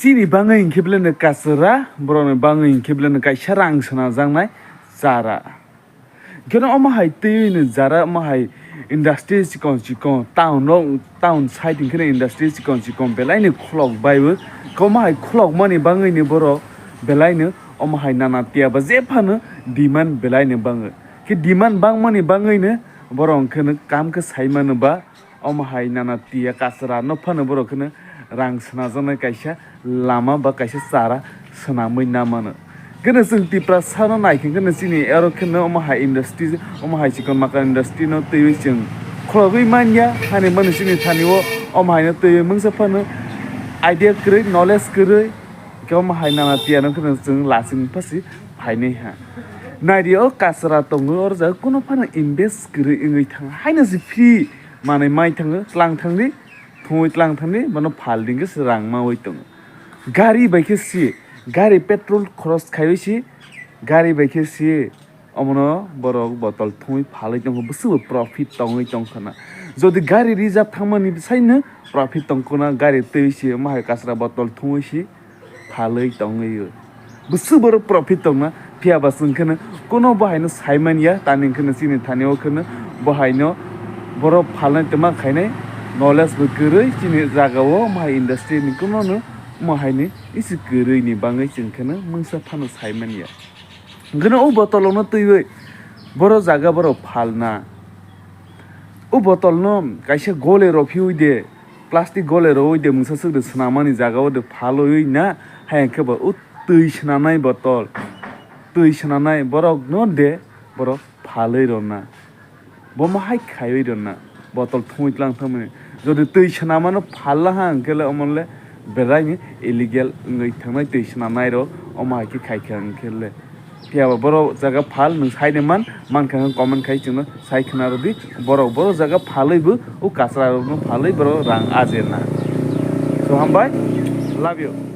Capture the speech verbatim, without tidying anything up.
Chini bangwi hinkhe belai no kasra, borokni bangwi hinkhe belai no kaisa rang swnajaknai chara. Hinkhe no omo hai twiwi no jara omo hai industry chikon chikon town rok, town side hinkhe no industry chikon chikon belai no khulok bai o. Omo hai khulokmani bangwi no borok belai no omo hai nana tiya ba jephano demand belai no bango. Khe demand bangmani bangwi no borok hinkhe no kam khe sai mano ba omo hai nana tiya kasra no phano borok kheno rang swnajaknai kaisa lama ba kaisa chara swnamwi na mano. Kheno chwng Tiprasa no nai khe kheno chini aro kheno omo hai industry, omo hai chikon makar industry no twiwi chwng khulogwi manya hani mani chini thani o omo hai no twiwi mungsa phano idea kwrwi, knowledge kwrwi khe omo hai nana tiya no kheno chwng lasing phasi phainai ha. Naidi o kasra tongwi oro jaga kuno phano invest kwrwi wngwi thang haino se free manwi mai thango, tlang thangdi, thungwi tlang thangdi, bono phal dingkhe se rang mawi tongo. Gari bai khe se, gari petrol khoros khaiwi se, gari bai khe se, omono borok botol thungwi phalwi tongkha, bwswkbo profit tongwi tongkha na. Jodi gari reserve thangmani bwsaino profit tongkha na, gari twi se, omo hai kasra botol thungwi se, phalwi tongwi o. Bwswk borok profit tongna, phiya ba chwng kheno kuno bo haino sai manya, tani kheno chini thani o kheno bo haino borok phalnai twma khainai, knowledge bo kwrwi chini jaga o omo hai industry ni kuno no omo haini isi kwrwi ni bangwi chwng kheno mungsa phano sai manya. Hwnkhe no o botol no twiwi borok jaga borok phalna. O botol no kaisa gole rw phiwi de, plastic gole rw oi de, mungsa swk de swnamani jaga o de phalwi na, hai hwnkhe bo o twi swnamnai botol, twi swnamnai borok no de borok phalwi rw na. Bo ma hai khaiwi rw na, botol thungwi tlang thangmani. Jodi twi swnamano phal la ha hwnkhe le omo le belai ni illegal wngwi thangnai twi swnamnai rok omo hai khe khai kha hwnkhe le. Phiya ba borok jaga phal nwng sai de man, man kha hwn comment khai chwngno sai khna rw di. Borok borok jaga phalwi bo o kasra rokno phalwi borok rang aje na. So hambai, love you.